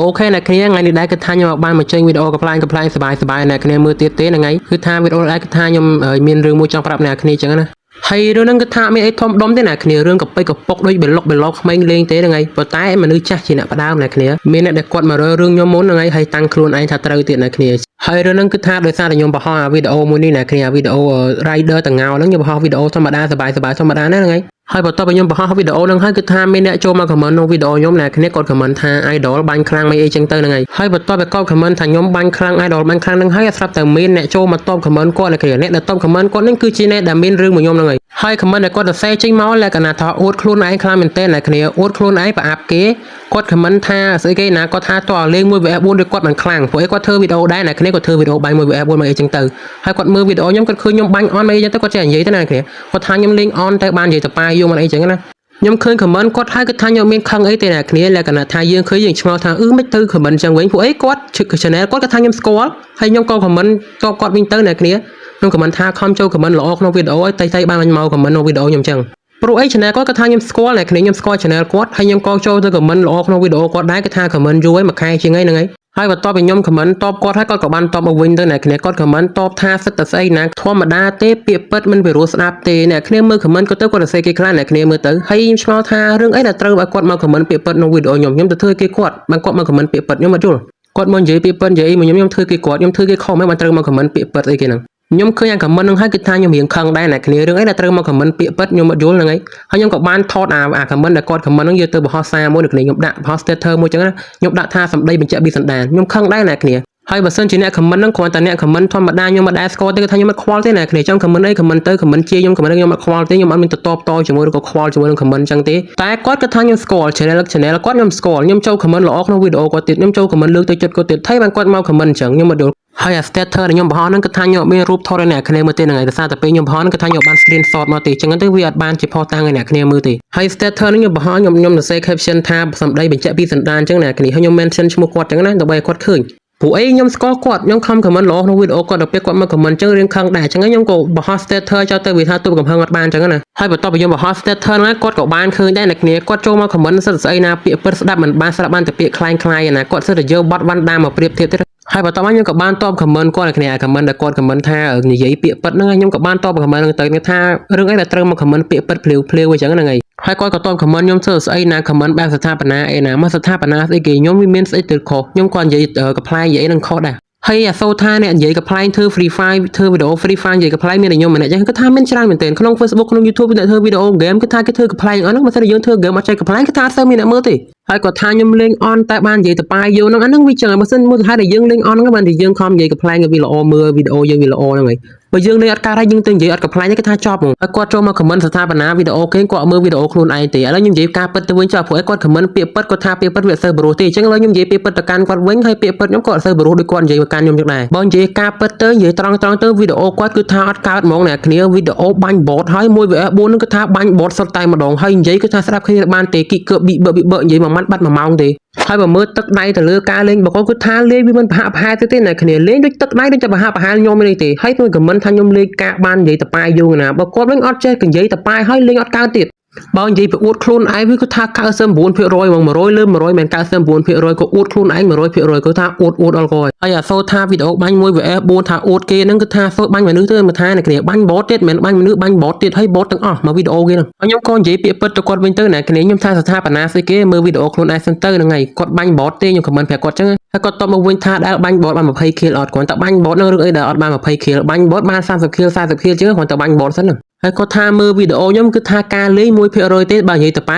OK អ្នកគ្នាថ្ងៃនេះដែរគឺថាខ្ញុំបានមកចេញវីដេអូកំប្លែងកំប្លែងសប្បាយសប្បាយអ្នកគ្នាមើលទៀតទេហ្នឹងហើយគឺថាវីដេអូដែរគឺថាខ្ញុំមានរឿងមួយចង់ប្រាប់អ្នកគ្នាអញ្ចឹងណាហើយរឿងហ្នឹងគឺថាមានអីធំដុំទេអ្នកគ្នារឿងកប៉ិកប៉ុកដូចបលុកបលុកក្មេងលេងទេហ្នឹងហើយប៉ុន្តែមនុស្សចាស់ជាអ្នកផ្ដើមអ្នកគ្នាមានអ្នកដែលគាត់មករករឿងខ្ញុំមុនហ្នឹងហើយហើយតាំងខ្លួនឯងថាត្រូវទៀតអ្នកគ្នាហើយរឿងហ្នឹងគឺថាដោយសារតែខ្ញុំបង្ហោះអាវីដេអូមួយនេះអ្នកគ្នាអាវីដេអូ Rider តងោហ្នឹងខ្ញុំបង្ហោះវីដេអូធម្មតាសប្បាយសប្បាយធម្មតាណាហ្នឹងហើយហើយបន្ទាប់ពីខ្ញុំបង្ហោះវីដេអូហ្នឹងហើយគឺថាមានអ្នកចូលមក comment ក្នុងវីដេអូខ្ញុំអ្នកគ្នាគាត់ comment ថា idol បាញ់ខ្លាំងមិនអីចឹងទៅហ្នឹងហើយហើយបន្ទាប់ពីគាត់ comment ថាខ្ញុំបាញ់ខ្លាំង idol បាញ់ខ្លាំងហ្នឹងហើយស្រាប់តែមានអ្នកចូលមកតប comment គាត់អ្នកគ្នាអ្នកដែលតប comment គាត់ហ្នឹងគឺជាអ្នកដែលមានរឿងមួយខ្ញុំហ្នឹងហើយហើយ comment ដែលគាត់សរសេរចេញមកលក្ខណៈថាអួតខ្លួនឯងខ្លាំងមែនទែនអ្នកគ្នាអួតខ្លួនឯងប្រអាប់គេគាត់ comment ថាស្អីគេណាគាត់ថាតើលេង 1vs 4ដូចគាត់មិនខ្លាំងព្រោះអីគាត់ធ្វើវីដេអូដែរអ្នកគ្នាគាត់ធ្វើវីដេអូបាញ់ 1vs 4មកអីចឹងទៅហើយគាត់មើលវីដេអូខ្ញុំគាត់ឃើញខ្ញុំបាញ់អន់មកអីចឹងទៅគាត់ចេះនិយាយទៅណាគ្នាគាត់ថាខ្ញុំលេងអន់តែបាននិយាយតប៉ាយមកអីចឹងណាខ្ញុំឃើញ comment គាត់ហើយគាត់ថាខ្ញុំមានខឹងអីទេអ្នកគ្នាលក្ខណៈថាយើងឃើញយើងឆ្ងល់ថាអឺមិនទៅ comment ចឹងវិញពួកអីគាត់ channel គាត់គាត់ថាខ្ញុំស្គាល់ហើយខ្ញុំក៏ comment តបគាត់វិញទៅអ្នកគ្នាខ្ញុំ comment ថាខំចូល comment ល្អក្នុងវីដេអូឲ្យតៃតៃបានមក comment ក្នុងវីដេអូខ្ញុំចឹងព្រោះអី channel គាត់គាត់ថាខ្ញុំស្គាល់អ្នកគ្នាខ្ញុំស្គាល់ channel គាត់ហើយខ្ញុំក៏ចូលទៅ comment ល្អក្នុងវីដេអូគាត់ដែរគាត់ថា comment យូរហើយមួយខែជាងអីហ្នឹងហើយហើយបន្ទាប់ពីខ្ញុំ comment តបគាត់ហើយគាត់ក៏បានតបមកវិញទៅអ្នកគ្នាគាត់ comment តបថាសិតតែស្អីណាធម្មតាទេពាក្យពិតមិនពិរោះស្ដាប់ទេអ្នកគ្នាមើល comment គាត់ទៅគាត់ទៅសេគេខ្លះអ្នកគ្នាមើលទៅហើយខ្ញុំឆ្ងល់ថារឿងអីដែលត្រូវឲ្យគាត់មក comment ពាក្យពិតក្នុងវីដេអូខ្ញុំខ្ញុំទៅធ្វើគេគាត់បានគាត់មក comment ពាក្យពិតខ្ញុំអត់យល់គាត់មកនិយាយពាក្យពិតនិយាយអីមកខ្ញុំខ្ញុំធ្វើគេគាត់ខ្ញុំធ្វើគេខុសមិនបានត្រូវមក comment ពាក្យពិតអីគេហ្នឹងខ្ញុំឃើញអា comment ហ្នឹងហើយគឺថាខ្ញុំរៀងខឹងដែរអ្នកគ្នារឿងអីដែលត្រូវមក comment ពាក្យពិតខ្ញុំអត់យល់ហ្នឹងហើយហើយខ្ញុំក៏បានថតអា comment ដែលគាត់ comment ហ្នឹងយកទៅបង្ហោះសារមួយនៅគ្នាខ្ញុំដាក់បង្ហោះ status មួយចឹងណាខ្ញុំដាក់ថាសម្ដីបញ្ជាក់ពីសន្តានខ្ញុំខឹងដែរអ្នកគ្នាហើយបើសិនជាអ្នក comment ហ្នឹងគ្រាន់តែអ្នក comment ធម្មតាខ្ញុំមិនដែលស្គាល់ទេគឺថាខ្ញុំមិនខ្វល់ទេអ្នកគ្នាចង់ comment អី comment ទៅ comment ជាខ្ញុំ comment ខ្ញុំអត់ខ្វល់ទេខ្ញុំអត់មានទៅតបតជាមួយឬក៏ខ្វល់ជាមួយនឹង comment ចឹងទេតែគាត់គឺថាខ្ញុំស្គាល់ channel គាត់ខ្ញុំស្គាល់ខ្ញុំចូល comment ល្អក្នុងវីដេអូគាត់ទៀតខ្ញុំចូល comment លើកទៅចិត្តគាត់ទៀតថៃបានគាត់មក comment ចឹងខ្ញុំមិនយល់ហើយអា status ដែលខ្ញុំបង្ហោះហ្នឹងគឺថាខ្ញុំអត់មានរូបថតឲ្យអ្នកគ្នាមើលទេហ្នឹងហើយដោយសារតែពេលខ្ញុំបង្ហោះហ្នឹងគឺថាខ្ញុំបាន screenshot មកទេចឹងទៅវាអត់បានជាផុសតាំងឲ្យអ្នកគ្នាមើលទេហើយ status ហ្នឹងខ្ញុំបង្ហោះខ្ញុំសរសេរ caption ថាសម្ដីបញ្ជាក់ពីសន្តានចឹងអ្នកគ្នាហើយខ្ញុំ mention ឈ្មោះគាត់ចឹងណាដើម្បីឲ្យគាត់ឃើញព្រោះអីខ្ញុំស្គាល់គាត់ខ្ញុំខំ comment ល្អក្នុងវីដេអូគាត់ដល់ពេលគាត់មក comment ចឹងរៀងខឹងដែរចឹងខ្ញុំក៏បង្ហោះ status ចោលទៅវាថាទូកំហឹងអត់បានចឹងណាហើយបន្ទាប់ពីខ្ញុំបង្ហោះ status ហ្នឹងគាត់ក៏បានឃើញដែរអ្នកគ្នាគាត់ចូលមក comment សិតស្អីណាពាក្យពិតស្ដាប់មិនបានស្ដាប់បានតែពាក្យខ្លែងខ្លាយណាគាត់សិតតែយកបត់វ៉ាន់ដាមកប្រៀបធៀបទៀតហើយបន្ទាប់មកខ្ញុំក៏បានតប comment គាត់អ្នកគ្នា comment ដែលគាត់ comment ថានិយាយពាក្យពិតហ្នឹងខ្ញុំក៏បានតប comment ហ្នឹងទៅថារឿងអីដែលត្រូវមក comment ពាក្យពិតភ្លាវភ្លាវអញ្ចឹងហ្នឹងហើយហើយគាត់ក៏តប comment ខ្ញុំធ្វើស្អីណា comment បែបស្ថាបនាអីណាមកស្ថាបនាស្អីគេខ្ញុំវាមានស្អីទៅខុសខ្ញុំគាត់និយាយកំប្លែងនិយាយនឹងខុសដែរហើយអាសូថាអ្នកនិយាយកំប្លែងធ្វើ Free Fire ធ្វើវីដេអូ Free Fire និយាយកំប្លែងមានតែខ្ញុំម្នាក់ចឹងគាត់ថាមានច្រើនមែនទែនក្នុង Facebook ក្នុង YouTube អ្នកធ្វើវីដេអូ game គឺថាគេធ្វើកំប្លែងអស់ហ្នឹងបើសិនជាយើងធ្វើ game អត់ចេះកំប្លែងគឺថាអត់សូវមានអ្នកមើលទេហើយគាត់ថាខ្ញុំលេងអន់តែបាននិយាយតប៉ាយយូហ្នឹងអាហ្នឹងវាចឹងបើសិនមូលហេតុដែលយើងលេងអន់ហ្នឹងបានតែយើងខំនិយាយកំប្លែងឲ្យវាល្អមើលវីដេអូយើងវាល្អហ្នឹងហើយបើយើងលេងអត់កើតហើយយើងទៅនិយាយអត់កំប្លែងគេថាចប់ហ្មងហើយគាត់ចូលមក comment ស្ថាបនាវីដេអូគេគាត់មើលវីដេអូខ្លួនឯងទេឥឡូវខ្ញុំនិយាយការពិតទៅវិញចុះព្រោះឯគាត់ comment ពាក្យពិតគាត់ថាពាក្យពិតវាអត់សូវព្រោះទេអញ្ចឹងឥឡូវខ្ញុំនិយាយពាក្យពិតទៅកាន់គាត់វិញហើយពាក្យពិតខ្ញុំក៏អត់សូវព្រោះដូចគាត់និយាយមកកាន់ខ្ញុំចឹងដែរបើនិយាយការពិតទៅនិយាយត្រង់ត្រង់ទៅវីដេអូគាត់គឺថាអត់កើតហ្មងអ្នកគ្នាវីដេអូបាញ់ bot ហើយ 1vs 4ហ្នឹងគឺថាបាញ់ bot សុទ្ធតែម្ដងហើយនិយាយគឺថាស្ដាប់គ្នាបានទេគីកើប៊ីប៊ីបនិយាយមួយម៉ាត់បាត់1ម៉ោងទេហើយបើមើលទឹកដៃទៅលើការលេងរបស់គាត់គឺថាលេងវាមិនប្រហាក់ប្រហែលទេទេអ្នកគ្នាលេងដូចទឹកដៃដូចតែប្រហាក់ប្រហែលខ្ញុំនេះទេហើយធ្វើ comment ថាខ្ញុំលេងការបាននិយាយតប៉ាយយូរណាបើគាត់វិញអត់ចេះនិយាយតប៉ាយហើយលេងអត់កើតទៀតបើនិយាយពីអួតខ្លួនឯងវាគឺថា99%ហ្មង100លើ100មិន99%ក៏អួតខ្លួនឯង100%គឺថាអួតអួតដល់កហើយហើយអាសូថាវីដេអូបាញ់ 1vs 4ថាអួតគេហ្នឹងគឺថាសូបាញ់មនុស្សទៅមកថាអ្នកគ្នាបាញ់ bot ទៀតមិនមែនបាញ់មនុស្សបាញ់ bot ទៀតហើយ bot ទាំងអស់មកវីដេអូគេហ្នឹងហើយខ្ញុំក៏និយាយពាក្យពិតទៅគាត់វិញទៅអ្នកគ្នាខ្ញុំថាស្ថាបនាស្អីគេមើលវីដេអូខ្លួនឯងសិនទៅហ្នឹងហើយគាត់បាញ់ bot ទេខ្ញុំ comment ប្រាប់គាត់ចឹងហើយគាត់តបមកវិញថាដែលបាញ់ bot បាន20 kill អត់គ្រាន់តែបាញ់ bot ហ្នឹងរឿងអីដែលអត់បាន20 kill បាញ់ bot បាន30 kill 40 kill ជាងគ្រាន់តែបាញ់ bot សិនហ្នឹងហើយគាត់ថាមើលវីដេអូខ្ញុំគឺថាការលេង1%ទេបើនិយាយទៅប៉ា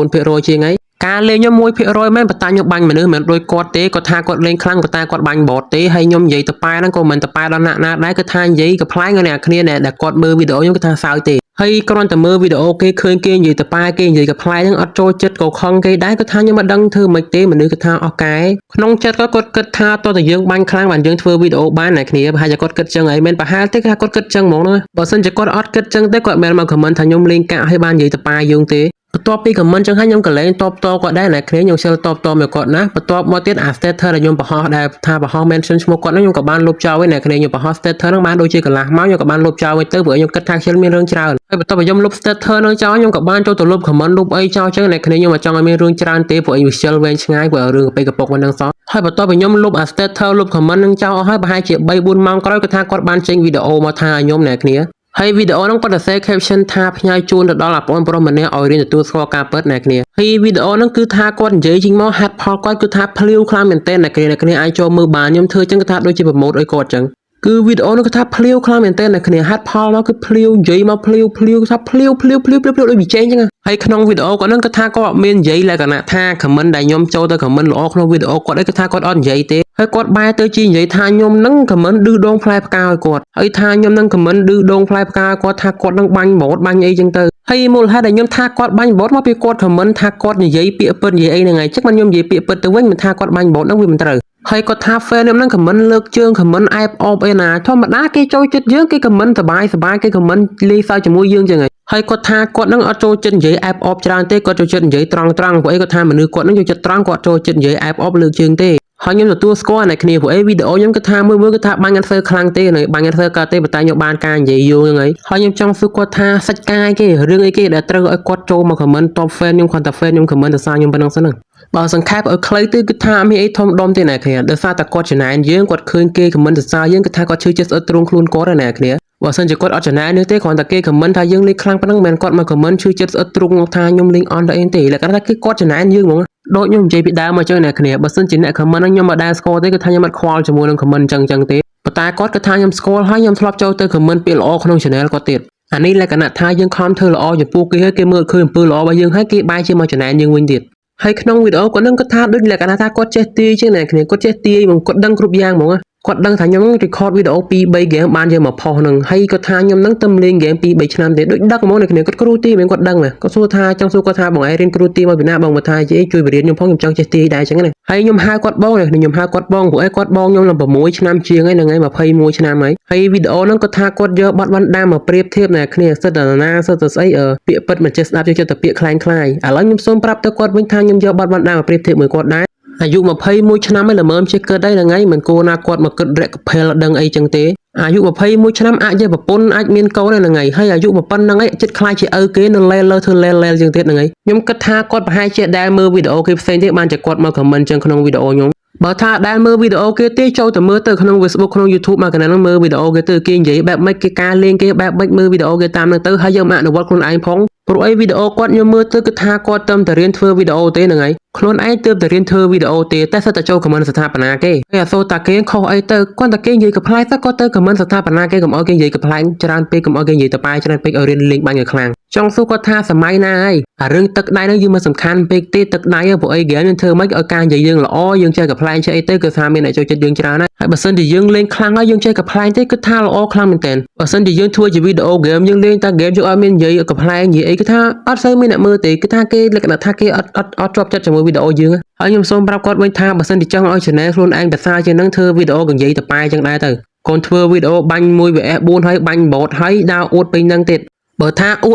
99%ជាងហើយការលេងខ្ញុំ1%មែនប៉ុន្តែខ្ញុំបាញ់មនុស្សមិនដូចគាត់ទេគាត់ថាគាត់លេងខ្លាំងប៉ុន្តែគាត់បាញ់ bot ទេហើយខ្ញុំនិយាយទៅប៉ែហ្នឹងក៏មិនទៅប៉ែដល់ណាក់ណាដែរគឺថានិយាយកំប្លែងឲ្យអ្នកគ្នាដែលគាត់មើលវីដេអូខ្ញុំគឺថាសើចទេហើយគ្រាន់តែមើលវីដេអូគេឃើញគេនិយាយទៅប៉ែគេនិយាយកំប្លែងហ្នឹងអត់ចូលចិត្តក៏ខឹងគេដែរគឺថាខ្ញុំមិនដឹងធ្វើម៉េចទេមនុស្សគឺថាអស់កែក្នុងចិត្តគាត់គាត់គិតថាតើតែយើងបាញ់ខ្លាំងបានយើងធ្វើវីដេអូបានអ្នកគ្នាប្រហែលជាគាត់គិតចឹងហើយមិនប្រហែលទេគឺថាគាត់គិតចឹងហ្មងណាបើសិនជាគាត់អត់គិតចឹងទេគាត់មិនមក comment ថាខ្ញុំលេងកាក់ឲ្យបាននិយាយទៅប៉ែយើងទេ បន្ទាប់ពី comment ចឹងហើយខ្ញុំក៏លែងតបតគាត់ដែរអ្នកគ្នាខ្ញុំខ្ជិលតបតមកគាត់ណាបន្ទាប់មកទៀតអា status ដែលខ្ញុំបង្ហោះដែលថាបង្ហោះ mention ឈ្មោះគាត់ហ្នឹងខ្ញុំក៏បានលុបចោលវិញអ្នកគ្នាខ្ញុំបង្ហោះ status ហ្នឹងបានដូចជាកន្លះម៉ោងខ្ញុំក៏បានលុបចោលវិញទៅព្រោះខ្ញុំគិតថាខ្ជិលមានរឿងច្រើនហើយបន្ទាប់ពីខ្ញុំលុប status ហ្នឹងចោលខ្ញុំក៏បានចូលទៅលុប comment លុបអីចោលចឹងអ្នកគ្នាខ្ញុំមិនចង់ឲ្យមានរឿងច្រើនទេព្រោះអីវាខ្ជិលវែងឆ្ងាយព្រោះរឿងកប៉ិកប៉ុកហ្នឹងសោះហើយបន្ទាប់ពីខ្ញុំលុបអា status លុប comment ហ្នឹងចោលអស់ហើយប្រហែលជា3 4ម៉ោងក្រោយគាត់ថាគាត់បានចេញវីដេអូមកថាឲ្យខ្ញុំអ្នកគ្នាហើយវីដេអូហ្នឹងគាត់សរសេរ caption ថាផ្ញើជូនទៅដល់អាបងប្រុសម្នាក់ឲ្យរៀនទទួលស្គាល់ការពិតអ្នកគ្នាហើយវីដេអូហ្នឹងគឺថាគាត់និយាយចេញមកហាត់ផលគាត់គឺថាភ្លាវខ្លាំងមែនទែនអ្នកគ្នាអ្នកគ្នាអាចចូលមើលបានខ្ញុំធ្វើចឹងគឺថាដូចជា promote ឲ្យគាត់ចឹងគឺវីដេអូនោះគឺថាភ្លាវខ្លាំងមែនទែនអ្នកគ្នាហាត់ផលមកគឺភ្លាវនិយាយមកភ្លាវភ្លាវថាភ្លាវភ្លាវភ្លាវភ្លាវភ្លាវដូចវិជែងចឹងហើយក្នុងវីដេអូគាត់ហ្នឹងគឺថាគាត់អត់មាននិយាយលក្ខណៈថា comment ដែលខ្ញុំចូលទៅ comment ល្អក្នុងវីដេអូគាត់អីគឺថាគាត់អត់និយាយទេហើយគាត់បែរទៅជានិយាយថាខ្ញុំហ្នឹង comment ឌឺដងផ្លែផ្កាឲ្យគាត់ហើយថាខ្ញុំហ្នឹង comment ឌឺដងផ្លែផ្កាឲ្យគាត់ថាគាត់ហ្នឹងបាញ់ bot បាញ់អីចឹងទៅហើយមូលហេតុដែលខ្ញុំថាគាត់បាញ់ bot មកពីគាត់ comment ថាគាត់និយាយពាក្យពិតនិយាយអីហ្នឹងហើយចឹងមិនខ្ញុំនិយាយពាក្យពិតទៅវិញមិនថាគាត់បាញ់ bot ហ្នឹងវាមិនត្រូវហើយគាត់ថា fan ខ្ញុំហ្នឹង comment លើកជើង comment អែបអបអីណាធម្មតាគេចូលចិត្តយើងគេ comment សบายសบายគេ comment លេងសើចជាមួយយើងចឹងហើយហើយគាត់ថាគាត់ហ្នឹងអត់ចូលចិត្តនិយាយអែបអបច្រើនទេគាត់ចូលចិត្តនិយាយត្រង់ត្រង់ព្រោះអីគាត់ថាមនុស្សគាត់ហ្នឹងចូលចិត្តត្រង់គាត់ចូលចិត្តនិយាយអែបអបលើកជើងទេហើយខ្ញុំទទួលស្គាល់អ្នកគ្នាព្រោះអីវីដេអូខ្ញុំគាត់ថាមួយមួយគាត់ថាបាញ់អត់សូវខ្លាំងទេនៅបាញ់អត់សូវកើតទេប៉ុន្តែខ្ញុំបានការនិយាយយល់ហ្នឹងហើយហើយខ្ញុំចង់សួរគាត់ថាសាច់កាយគេរឿងអីគេដែលត្រូវឲ្យគាត់ចូលមក comment តប fan ខ្ញុំគាត់តែ fan ខ្ញុំ comment សរសើរខ្ញុំប៉ុណ្ណឹងសិនហ្នឹងបើសង្ខេបឲ្យខ្លីទៅគឺថាមានអីធំដុំទេអ្នកគ្នាដោយសារតែគាត់ចំណែនយើងគាត់ឃើញគេ comment សរសើរយើងគឺថាគាត់ឈឺចិត្តស្អិតទ្រូងខ្លួនគាត់ណាអ្នកគ្នាបើសិនជាគាត់អត់ចំណែននេះទេគ្រាន់តែគេ comment ថាយើងលេងខ្លាំងប៉ុណ្ណឹងមិនមែនគាត់មក comment ឈឺចិត្តស្អិតទ្រូងថាខ្ញុំលេងអន់ទៅអីទេលក្ខណៈថាគឺគាត់ចំណែនយើងហ្មងដូចខ្ញុំនិយាយពីដើមមកចឹងអ្នកគ្នាបើសិនជាអ្នក comment ហ្នឹងខ្ញុំមិនដែលស្គាល់ទេគឺថាខ្ញុំអត់ខ្វល់ជាមួយនឹង comment ចឹងចឹងទេប៉ុន្តែគាត់គឺថាខ្ញុំស្គាល់ហើយខ្ញុំធ្លាប់ចូលទៅ comment ពាក្យល្អក្នុង channel គាត់ទៀតអានេះលក្ខណៈថាយើងខំធ្វើល្អចំពោះគេហើយគេមើលឃើញអំពើល្អរបស់យើងហើយគេបែរជាមកចំណែនយើងវិញទៀតហើយក្នុងវីដេអូគាត់នឹងគាត់ថាដូចលក្ខណៈថាគាត់ចេះទាយជាងអ្នកគ្នាគាត់ចេះទាយហ្មងគាត់ដឹងគ្រប់យ៉ាងហ្មងគាត់ដឹងថាខ្ញុំនឹង record វីដេអូ2 3 game បានយកមកផុសនឹងហើយគាត់ថាខ្ញុំនឹងទៅលេង game 2 3ឆ្នាំទេដូចដឹកហ្មងអ្នកគ្នាគាត់គ្រូទាយមែនគាត់ដឹងណាគាត់សួរថាចង់សួរគាត់ថាបងឯងរៀនគ្រូទាយមកពីណាបងមកថាយេជួយបរៀនខ្ញុំផងខ្ញុំចង់ចេះទាយដែរចឹងណាហើយខ្ញុំហៅគាត់បងអ្នកខ្ញុំហៅគាត់បងព្រោះឯងគាត់បងខ្ញុំឡើង6ឆ្នាំជាងហើយហ្នឹងហើយ21ឆ្នាំហើយហើយវីដេអូហ្នឹងគាត់ថាគាត់យកបទវណ្ណដាមកប្រៀបធៀបអ្នកគ្នាសិតតែណាសិតតែស្អីពាក្យពិតមិនចេះស្ដាប់យកចិត្តតែពាក្យក្លែងក្លាយឥឡូវខ្ញុំសូមប្រាប់ទៅគាត់វិញថាខ្ញុំយកបទវណ្ណដាមកប្រៀបធៀបមួយគាត់ដែរអាយុ21ឆ្នាំហើយល្មមចេះគិតដែរហ្នឹងហើយមិនគួរណាគាត់មកគិតរកភេលដឹងអីចឹងទេអាយុ21ឆ្នាំអាចជាប្រពន្ធអាចមានកូនហ្នឹងហើយហើយអាយុប៉ុណ្្នឹងហើយចិត្តខ្លាចជាឪគេនៅលែលលើធ្វើលែលលែលចឹងទៀតហ្នឹងហើយខ្ញុំគិតថាគាត់ប្រហែលជាដែលមើលវីដេអូគេផ្សេងទៀតបានជាគាត់មក comment ចឹងក្នុងវីដេអូខ្ញុំបើថាដែលមើលវីដេអូគេទេចូលទៅមើលទៅក្នុង Facebook ក្នុង YouTube មកកណ្ដាលហ្នឹងមើលវីដេអូគេទៅគេនិយាយបែបម៉េចគេការលេងគេបែបម៉េចមើលវីដេអូគេតាមហ្នឹងទៅហើយយើងមកអនុវត្តខ្លួនឯងផងព្រោះអីវីដេអូគាត់ខ្ញុំមើលទៅគឺថាគាត់ទៅតែរៀនធ្វើវីដេអូទេហ្នឹងហើយខ្លួនឯងទើបតែរៀនធ្វើវីដេអូទេតែសិតតែចូល comment ស្ថាបនាគេហើយអសូរតាគេខុសអីទៅគាត់តែគេនិយាយកំប្លែងទៅគាត់ទៅ comment ស្ថាបនាគេកុំឲ្យគេនិយាយកំប្លែងច្រើនពេកកុំឲ្យគេនិយាយតប៉ែច្រើនពេកឲ្យរៀនលេងបាញ់ឲ្យខ្លាំងចង់សួរគាត់ថាសម័យណាហើយអារឿងទឹកដៃហ្នឹងយើងមិនសំខាន់ពេកទេទឹកដៃព្រោះអីហ្គេមយើងធ្វើម៉េចឲ្យការនិយាយយើងល្អយើងចេះកំប្លែងចេះអីទៅគឺថាមានអ្នកចូលចិត្តយើងច្រើនហើយហើយបើសិនជាយើងលេងខ្លាំងហើយយើងចេះកំប្លែងទេគឺថាល្អខ្លាំងមែនទែនបើសិនជាយើងធ្វើជាវីដេអូហ្គេមយើងលេងតែហ្គេមយើងអត់មាននិយាយកំប្លែងនិយាយអីគឺថាអត់សូវមានអ្នកមើលទេគឺថាគេលក្ខណៈថាគេអត់អត់អត់ជាប់ចិត្តជាមួយវីដេអូយើងហើយខ្ញុំសូមប្រាប់គាត់វិញថាបើសិនជាចង់ឲ្យ channel ខ្លួនឯងប្រសើរជាងនឹងធ្វើវីដេអូកនិយាយតប៉ែចឹងដែរទៅកូនធ្វើវីដេអូបាញ់មួយ VS 4ហើយបាញ់ bot ហើយដើរអួតពេញនឹងទៀតបើថាអួ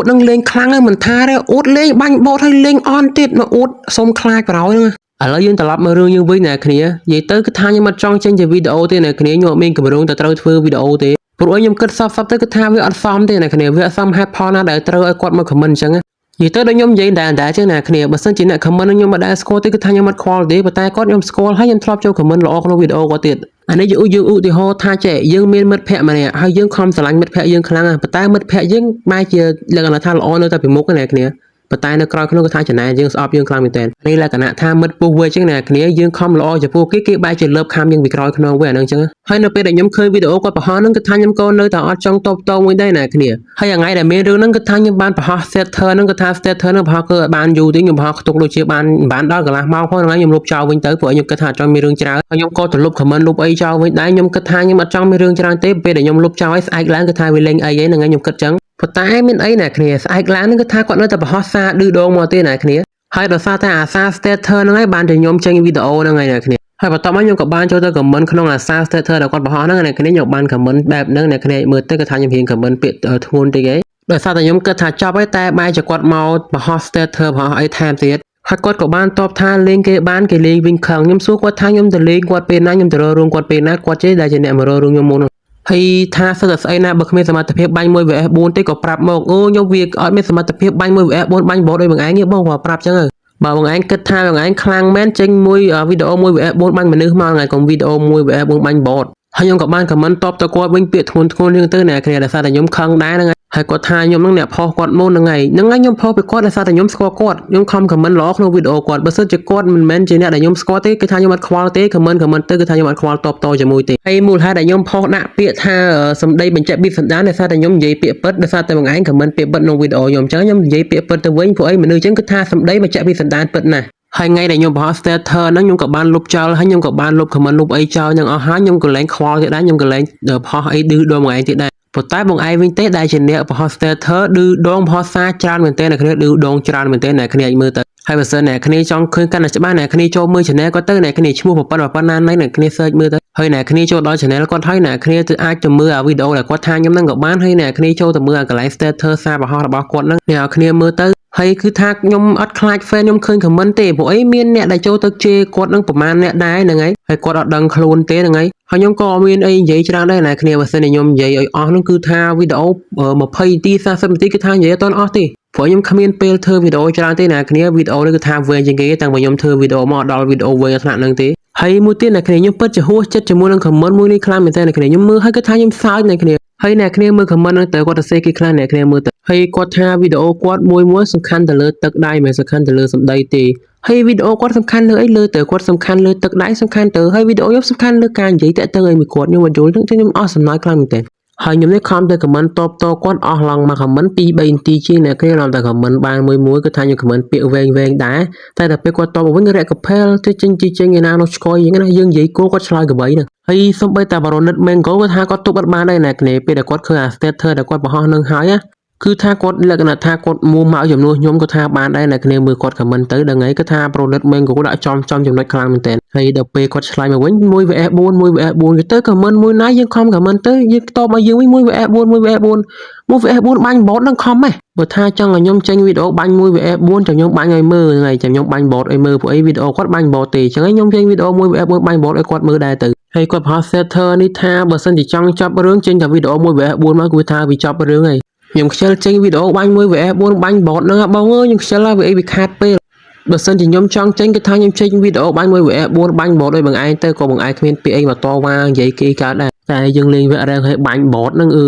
តនឹងលេងខ្លាំងហើយមិនថាទេអួតលេងបាញ់ bot ហើយលេងអន់ទៀតមកអួតសុំខ្លាចប្រោយហ្នឹងឥឡូវយើងត្រឡប់មករឿងយើងវិញអ្នកគ្នានិយាយទៅគឺថាខ្ញុំអត់ចង់ចេញជាវីដេអូទេអ្នកគ្នាខ្ញុំអត់មានគម្រោងទៅត្រូវធ្វើវីដេអូទេព្រោះខ្ញុំគិតសពៗទៅគឺថាវាអត់សមទេអ្នកគ្នាវាអត់សមហេតុផលណាដែលត្រូវឲ្យគាត់មក comment អញ្ចឹងនិយាយទៅដូចខ្ញុំនិយាយដែរដែរចឹងណាគ្នាបើសិនជាអ្នក comment ខ្ញុំមិនដែលស្គាល់ទេគឺថាខ្ញុំអត់ខ្វល់ទេប៉ុន្តែគាត់ខ្ញុំស្គាល់ហើយខ្ញុំធ្លាប់ចូល comment ល្អក្នុងវីដេអូគាត់ទៀតអានេះយើងយើងឧទាហរណ៍ថាចេះយើងមានមិត្តភ័ក្តិម្នាក់ហើយយើងខំស្រឡាញ់មិត្តភ័ក្តិយើងខ្លាំងណាស់ប៉ុន្តែមិត្តភ័ក្តិយើងបែរជាលក្ខណៈថាល្អនៅតែពីមុខណាគ្នាប៉ុន្តែនៅក្រោយក្នុងគឺថាចំណែនយើងស្អប់យើងខ្លាំងមែនទែននេះលក្ខណៈថាមិត្តពុះវិញចឹងណាគ្នាយើងខំល្អចំពោះគេគេបែរជាលើបខាំយើងពីក្រោយខ្នងវិញអាហ្នឹងចឹងហើយនៅពេលដែលខ្ញុំឃើញវីដេអូគាត់បង្ហោះហ្នឹងគឺថាខ្ញុំក៏នៅតែអត់ចង់តបតមួយដែរណាគ្នាហើយថ្ងៃដែលមានរឿងហ្នឹងគឺថាខ្ញុំបានបង្ហោះ status ហ្នឹងគឺថា status ហ្នឹងបង្ហោះគឺឲ្យបានយូរទេខ្ញុំបង្ហោះខ្ទង់ដូចជាបានបានដល់កន្លះម៉ោងផងហ្នឹងហើយខ្ញុំលុបចោលវិញទៅព្រោះខ្ញុំគិតថាអត់ចង់មានរឿងច្រើនហើយខ្ញុំក៏ទៅលុប comment លុបអីចោលវិញដែរខ្ញុំគិតថាខ្ញុំអត់ចង់មានរឿងច្រើនទេពេលដែលខ្ញុំលុបចោលឲ្យស្អែកឡើងគឺថាវាលេងអីហ្នឹងហើយខ្ញុំគិតចឹងប៉ុន្តែមានអីណាគ្នាស្អែកឡើងហ្នឹងគឺថាគាត់នៅតែបង្ហោះសារឌឺដងមកទេណាគ្នាហើយដោយសារតែអាសារ status ហ្នឹងហើយបានតែខ្ញុំចេញវីដេអូហ្នឹងហើយណាគ្នាហើយបន្ទាប់មកខ្ញុំក៏បានចូលទៅ comment ក្នុងអាសារ status ដែលគាត់បង្ហោះហ្នឹងអ្នកគ្នាខ្ញុំបាន comment បែបហ្នឹងអ្នកគ្នាមើលទៅគឺថាខ្ញុំរៀង comment ពាក្យធ្ងន់តិចឯង ដោយសារតែខ្ញុំគិតថាចប់ហើយតែបែរជាគាត់មកបង្ហោះ status បង្ហោះអីថែមទៀតហើយគាត់ក៏បានតបថាលេងគេបានគេលេងវិញខឹងខ្ញុំសួរគាត់ថាខ្ញុំទៅលេងគាត់ពេលណាខ្ញុំទៅរករឿងគាត់ពេលណាគាត់ចេះដែលជាអ្នកមករករឿងខ្ញុំមុនហើយថាសិតតែស្អីណាបើគ្មានសមត្ថភាពបាញ់1 vs 4ទេក៏ប្រាប់មកអូខ្ញុំវាអត់មានសមត្ថភាពបាញ់1 vs 4បាញ់ bot ដូចបងឯងទេបងគាត់ប្រាប់ចឹងទៅបើបងឯងគិតថាបងឯងខ្លាំងមែនចេញមួយវីដេអូ1 vs 4បាញ់មនុស្សមកថ្ងៃកុំវីដេអូ1 vs 4បាញ់ bot ហើយខ្ញុំក៏បាន comment តបទៅគាត់វិញពាក្យធ្ងន់ធ្ងរនេះទៅអ្នកគ្នាដោយសារតែខ្ញុំខឹងដែរហ្នឹងហើយហើយគាត់ថាខ្ញុំនឹងអ្នកផុសគាត់មុនហ្នឹងហើយហ្នឹងហើយខ្ញុំផុសពីគាត់ដោយសារតែខ្ញុំស្គាល់គាត់ខ្ញុំខំ comment ល្អក្នុងវីដេអូគាត់បើសិនជាគាត់មិនមែនជាអ្នកដែលខ្ញុំស្គាល់ទេគឺថាខ្ញុំអត់ខ្វល់ទេ comment comment ទៅគឺថាខ្ញុំអត់ខ្វល់តបតជាមួយទេហើយមូលហេតុដែលខ្ញុំផុសដាក់ពាក្យថាសម្ដីបញ្ជាក់ពីសន្តានដោយសារតែខ្ញុំនិយាយពាក្យពិតដោយសារតែបងឯង comment ពាក្យពិតក្នុងវីដេអូខ្ញុំអញ្ចឹងខ្ញុំនិយាយពាក្យពិតទៅវិញព្រោះអីមនុស្សអញ្ចឹងគឺថាសម្ដីបញ្ជាក់ពីសន្តានពិតណាស់ហើយថ្ងៃដែលខ្ញុំបង្ហោះ status ហ្នឹងខ្ញុំក៏បានលុបចោលហើយខ្ញុំក៏បានលុប comment លុបអីចោលហ្នឹងអស់ហើយខ្ញុំក៏លែងខ្វល់ទៀតដែរខ្ញុំក៏លែងផុសអីឌឺដងបងឯងទៀតដែរប៉ុន្តែបងឯងវិញទេដែលជាអ្នកបង្ហោះ status ឌឺដងបង្ហោះសារច្រើនមែនទែនអ្នកគ្នាឌឺដងច្រើនមែនទែនអ្នកគ្នាអាចមើលទៅហើយបើសិនអ្នកគ្នាចង់ឃើញកាន់តែច្បាស់អ្នកគ្នាចូលមើល channel គាត់ទៅអ្នកគ្នាឈ្មោះប៉ុណ្ណប៉ុណ្ណាណៃអ្នកគ្នា search មើលទៅហើយអ្នកគ្នាចូលដល់ channel គាត់ហើយអ្នកគ្នាទៅអាចទៅមើលអាវីដេអូដែលគាត់ថាខ្ញុំហ្នឹងក៏បានហើយអ្នកគ្នាចូលទៅមើលអាកន្លែង status សារបង្ហោះរបស់គាត់ហ្នឹងអ្នកគ្នាមើលទៅហើយគឺថាខ្ញុំអត់ខ្លាច fan ខ្ញុំឃើញ comment ទេព្រោះអីមានអ្នកដែលចូលទៅជេរគាត់នឹងប្រហែលអ្នកដែរហ្នឹងហើយហើយគាត់អត់ដឹងខ្លួនទេហ្នឹងហើយហើយខ្ញុំក៏មានអីនិយាយច្រើនដែរណាគ្នាបើសិនជាខ្ញុំនិយាយឲ្យអស់ហ្នឹងគឺថាវីដេអូ20នាទី40នាទីគឺថានិយាយអត់ទាន់អស់ទេព្រោះខ្ញុំគ្មានពេលធ្វើវីដេអូច្រើនទេណាគ្នាវីដេអូនេះគឺថាវែងជាងគេតាំងពីខ្ញុំធ្វើវីដេអូមកដល់វីដេអូវែងថ្នាក់ហ្នឹងទេហើយមួយទៀតអ្នកគ្នាខ្ញុំពិតជាហួសចិត្តជាមួយនឹង comment មួយនេះខ្លាំងមែនទែនអ្នកគ្នាខ្ញុំមើលហើយគឺថាខ្ញុំសើចអ្នកគ្នាហើយអ្នកគ្នាមើល comment ហ្នឹងទៅគាត់ទៅសេគេខ្លះអ្នកគ្នាមើលទៅហើយគាត់ថាវីដេអូគាត់មួយមួយសំខាន់ទៅលើទឹកដៃមិនសំខាន់ទៅលើសម្ដីទេហើយវីដេអូគាត់សំខាន់លើអីលើទៅគាត់សំខាន់លើទឹកដៃសំខាន់ទៅហើយវីដេអូខ្ញុំសំខាន់លើការនិយាយតាក់ទងអីមួយគាត់ខ្ញុំមិនយល់ខ្ញុំអស់សំណើចខ្លាំងមែនទែនហើយខ្ញុំនេះខំទៅ comment តបតគាត់អស់ឡងមក comment 2 3នាទីជាងអ្នកគ្នាឡងតែ comment បានមួយមួយគឺថាខ្ញុំ comment ពាក្យវែងវែងដែរតែដល់ពេលគាត់តបមកវិញរកកផែលទៅចេញជីចេញឯណានោះឆ្កយយ៉ាងណាយើងនិយាយគោគាត់ឆ្លើយកបីហ្នឹងហើយសំបីតាបារ៉ូនិតមេងកូគាត់ថាគាត់ទប់អត់បានដែរអ្នកគ្នាពេលដែលគាត់ឃើញអា status ដែលគាត់បង្ហោះនឹងហើយណាគឺថាគាត់លក្ខណៈថាគាត់មួម៉ៅជំនួសខ្ញុំក៏ថាបានដែរអ្នកគ្នាមើលគាត់ comment ទៅដល់ថ្ងៃគឺថាប្រូនិតមេងកូដាក់ចំចំចំណុចខ្លាំងមែនទែនហើយដល់ពេលគាត់ឆ្លើយមកវិញ1 vs 4 1 vs 4គេទៅ comment មួយណាយើងខំ comment ទៅយើងតបមកយើងវិញ1 vs 4 1 vs 4 1 vs 4បាញ់ bot នឹងខំហ៎បើថាចង់ឲ្យខ្ញុំចេញវីដេអូបាញ់1 vs 4ចាំខ្ញុំបាញ់ឲ្យមើលហ្នឹងហើយចាំខ្ញុំបាញ់ bot ឲ្យមើលព្រោះអីវីដេអូគាត់បាញ់ bot ទេអញ្ចឹងខ្ញុំចេញវីដេអូ1 vs 4បាញ់ bot ឲ្យគាត់មើលដែរទៅហើយគាត់បង្ហោះ status នេះថាបើសិនជាចង់ចាប់រឿងចេញតែវីដេអូ1 vs 4មកគឺថាវាចប់រឿងហើយខ្ញុំខ្ជិលចេញវីដេអូបាញ់1 vs 4បាញ់ bot ហ្នឹងបងអើយខ្ញុំខ្ជិលហើយវាអីវាខាតពេលបើសិនជាខ្ញុំចង់ចេញគឺថាខ្ញុំចេញវីដេអូបាញ់1 vs 4បាញ់ bot ឲ្យបងឯងទៅក៏បងឯងគ្មានពាក្យអីមកតវ៉ានិយាយគេកើតដែរតែយើងលេងវគ្គរងឲ្យបាញ់ bot ហ្នឹងអ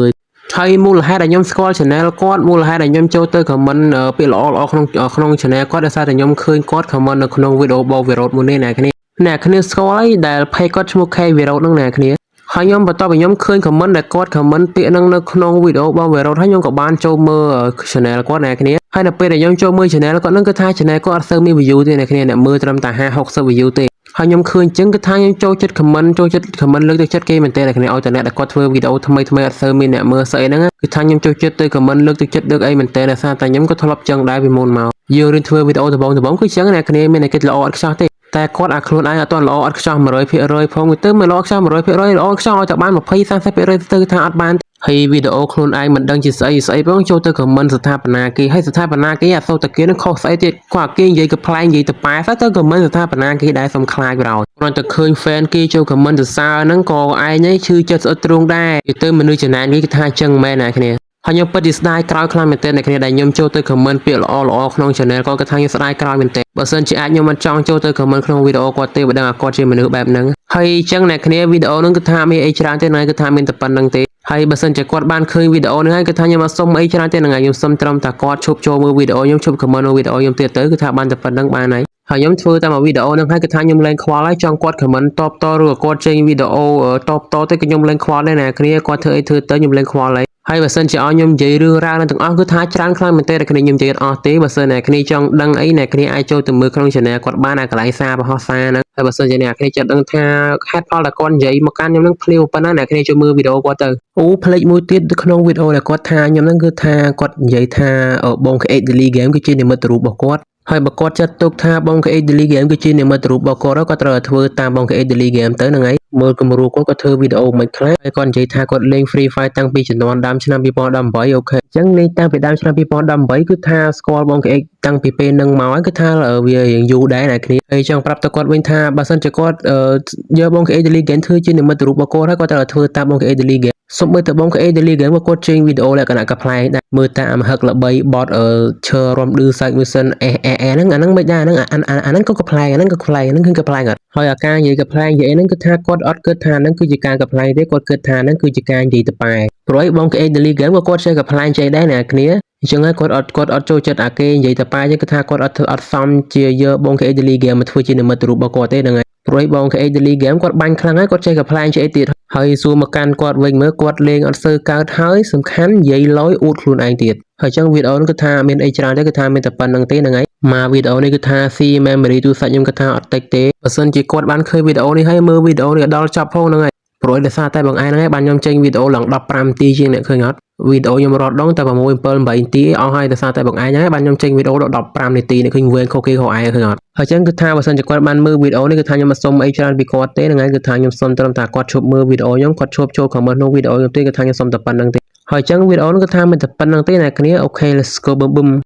ើយហើយមូលហេតុដែលខ្ញុំស្គាល់ channel គាត់មូលហេតុដែលខ្ញុំចូលទៅ comment ពាក្យល្អល្អក្នុងក្នុង channel គាត់ដោយសារតែខ្ញុំឃើញគាត់ comment នៅក្នុងវីដេអូបងវិរោធមួយនេះអ្នកគ្នាអ្នកគ្នាស្គាល់ហើយដែល page គាត់ឈ្មោះ K វិរោធហ្នឹងអ្នកគ្នាហើយខ្ញុំបន្ទាប់ពីខ្ញុំឃើញ comment ដែលគាត់ comment ពាក្យហ្នឹងនៅក្នុងវីដេអូបងវិរោធហើយខ្ញុំក៏បានចូលមើល channel គាត់អ្នកគ្នាហើយនៅពេលដែលខ្ញុំចូលមើល channel គាត់ហ្នឹងគឺថា channel គាត់អត់សូវមាន view ទេអ្នកគ្នាអ្នកមើលត្រឹមតែ50 60 view ទេហើយខ្ញុំឃើញអញ្ចឹងគឺថាខ្ញុំចូលចិត្ត comment ចូលចិត្ត comment លើកទឹកចិត្តគេមែនទែនអ្នកគ្នាឲ្យតែអ្នកដែលគាត់ធ្វើវីដេអូថ្មីថ្មីអត់សូវមានអ្នកមើលស្អីហ្នឹងគឺថាខ្ញុំចូលចិត្តទៅ comment លើកទឹកចិត្តលើកអីមែនទែនដោយសារតែខ្ញុំក៏ធ្លាប់ចឹងដែរពីមុនមកយើងរៀនធ្វើវីដេអូដំបូងដំបូងគឺចឹងអ្នកគ្នាមានតែគិតល្អអត់ខ្ចោះទេតែគាត់អាខ្លួនឯងអត់ទាន់ល្អអត់ខ្ចោះ100%ផងទៅមិនល្អខ្ចោះ100%ល្អខ្ចោះឲ្យតែបាន20 30%ទៅថាអត់បានហើយវីដេអូខ្លួនឯងមិនដឹងជាស្អីស្អីផងចូលទៅ comment ស្ថាបនាគេហើយស្ថាបនាគេអត់សូវតែគេនឹងខុសស្អីទៀតគាត់គេនិយាយកំប្លែងនិយាយទៅប៉ែសទៅ comment ស្ថាបនាគេដែរសុំខ្លាចប្រោយគ្រាន់តែឃើញ fan គេចូល comment សរសើរហ្នឹងក៏ឯងឯងឈឺចិត្តស្អិតទ្រូងដែរគេទៅមនុស្សចំណែនគេថាចឹងមែនណាគ្នាហើយខ្ញុំពិតជាស្ដាយក្រោយខ្លាំងមែនទែនអ្នកគ្នាដែលខ្ញុំចូលទៅ comment ពាក្យល្អល្អក្នុង channel គាត់គាត់ថាខ្ញុំស្ដាយក្រោយមែនទែនបើសិនជាអាចខ្ញុំមិនចង់ចូលទៅ comment ក្នុងវីដេអូគាត់ទេបើដឹងថាគាត់ជាមនុស្សបែបហ្នឹងហើយអញ្ចឹងអ្នកគ្នាវីដេអូហ្នឹងគឺថាមានអីច្រើនទេណាគឺថាមានតែប៉ុណ្្នឹងទេហើយបើសិនជាគាត់បានឃើញវីដេអូនេះហើយគឺថាខ្ញុំអត់សុំអីច្រើនទេហ្នឹងហើយខ្ញុំសុំត្រឹមតែគាត់ឈប់ចូលមើលវីដេអូខ្ញុំឈប់ comment នៅវីដេអូខ្ញុំទៀតទៅគឺថាបានតែប៉ុណ្្នឹងបានហើយហើយខ្ញុំធ្វើតែមួយវីដេអូហ្នឹងហើយគឺថាខ្ញុំលែងខ្វល់ហើយចង់គាត់ comment តបតឬក៏គាត់ចេញវីដេអូតបតទៅគឺខ្ញុំលែងខ្វល់ដែរណាគ្នាគាត់ធ្វើអីធ្វើទៅខ្ញុំលែងខ្វល់ហើយហើយបើសិនជាឲ្យខ្ញុំនិយាយរឿងរ៉ាវនឹងទាំងអស់គឺថាច្រើនខ្លាំងមែនទែនតែគ្នាខ្ញុំនិយាយអត់អស់ទេបើសិនអ្នកគ្នាចង់ដឹងអីអ្នកគ្នាអាចចូលទៅមើលក្នុង channel គាត់បានអាកន្លែងសារបង្ហោះសារហ្នឹងហើយបើសិនជាអ្នកគ្នាចង់ដឹងថាហេតុផលដែលគាត់និយាយមកកាន់ខ្ញុំនឹងភ្លាវប៉ុណ្ណាអ្នកគ្នាចូលមើលវីដេអូគាត់ទៅអូផ្លេចមួយទៀតក្នុងវីដេអូដែលគាត់ថាខ្ញុំហ្នឹងគឺថាគាត់និយាយថាបង Create Daily Game គឺជានិមិត្តរូបរបស់គាត់ហើយបើគាត់ចាត់ទុកថាបង Create Daily Game គឺជានិមិត្តរូបរបស់គាត់គាត់ត្រូវតែធ្វើតាមបង Create Daily Game ទៅហ្នឹងហើយ មើលគំរូគាត់គាត់ធ្វើវីដេអូមិនខ្លះហើយគាត់និយាយថាគាត់លេង Free Fire តាំងពីជំនាន់ដើមឆ្នាំ2018 okay អញ្ចឹងលេងតាំងពីដើមឆ្នាំ2018គឺថាស្គាល់បង KX តាំងពីពេលហ្នឹងមកហើយគឺថាវារៀងយូរដែរអ្នកគ្នាហើយចង់ប្រាប់ទៅគាត់វិញថាបើសិនជាគាត់យកបង KX Daily Game ធ្វើជានិមិត្តរូបរបស់គាត់ហើយគាត់ត្រូវធ្វើតាមបង KX Daily Game សូម្បីតែបង KX Daily Game ក៏គាត់ចេញវីដេអូលក្ខណៈកំប្លែងដែរមើលតាមអាមហឹកល្បីបតឈើរំឌឺសាច់មួយសិនអេអេអេហ្នឹងអាហ្នឹងមិនដែរអាហ្នឹងអាហ្នឹងក៏កំប្លែងអាហ្នឹងក៏កំប្លែងអាហ្នឹងគឺកំប្លែងអត់ហើយអាការនិយាយកំប្លែងនិយាយហ្នឹងគឺថាគាត់អត់គិតថាហ្នឹងគឺជាការកំប្លែងទេគាត់គិតថាហ្នឹងគឺជាការនិយាយទៅប៉ែព្រោះអីបង KX Daily Game ក៏គាត់ចេះកំប្លែងចេះដែរអ្នកគ្នាអញ្ចឹងហើយគាត់អត់គាត់អត់ចូលចិត្តអាគេនិយាយទៅប៉ែអញ្ចឹងគឺថាគាត់អត់ធ្វើអត់សមជាយកបង KX Daily Game មកធ្វើជានិមិត្តរូបរបស់គាត់ទេហ្នឹងហើយព្រោះអីបង KX Daily Game គាត់បាញ់ខ្លាំងហើយគាត់ចេះកំប្លែងចេះអីទៀតហើយសួរមកកាន់គាត់វិញមើលគាត់លេងអត់សូវកើតហើយសំខាន់និយាយលយអួតខ្លួនឯងទៀតហើយចឹងវីដេអូនេះគឺថាមានអីច្រើនទេគឺថាមានតែប៉ុណ្្នឹងទេហ្នឹងហើយមកវីដេអូនេះគឺថាស៊ី memory ទូរស័ព្ទខ្ញុំគឺថាអត់តិចទេបើសិនជាគាត់បានឃើញវីដេអូនេះហើយមើលវីដេអូនេះដល់ចប់ផងហ្នឹងហើយព្រោះដោយសារតែបងឯងហ្នឹងឯងបានខ្ញុំចេញវីដេអូឡើង15នាទីជាងអ្នកឃើញអត់វីដេអូខ្ញុំរត់ដងតែ6 7 8នាទីអស់ហើយដោយសារតែបងឯងហ្នឹងបានខ្ញុំចេញវីដេអូដល់15នាទីនេះឃើញវែងខុសគេខុសឯងឃើញអត់ហើយចឹងគឺថាបើសិនជាគាត់បានមើលវីដេអូនេះគឺថាខ្ញុំមិនសុំអីច្រើនពីគាត់ទេហ្នឹងហើយគឺថាខ្ញុំសុំត្រឹមតែគាត់ឈប់មើលវីដេអូខ្ញុំគាត់ឈប់ចូល comment ក្នុងវីដេអូខ្ញុំទេគឺថាខ្ញុំសុំតែប៉ុណ្្នឹងទេហើយចឹងវីដេអូនេះគឺថាមិនតែប៉ុណ្្នឹងទេអ្នកគ្នា okay, let's go បឹមបឹម។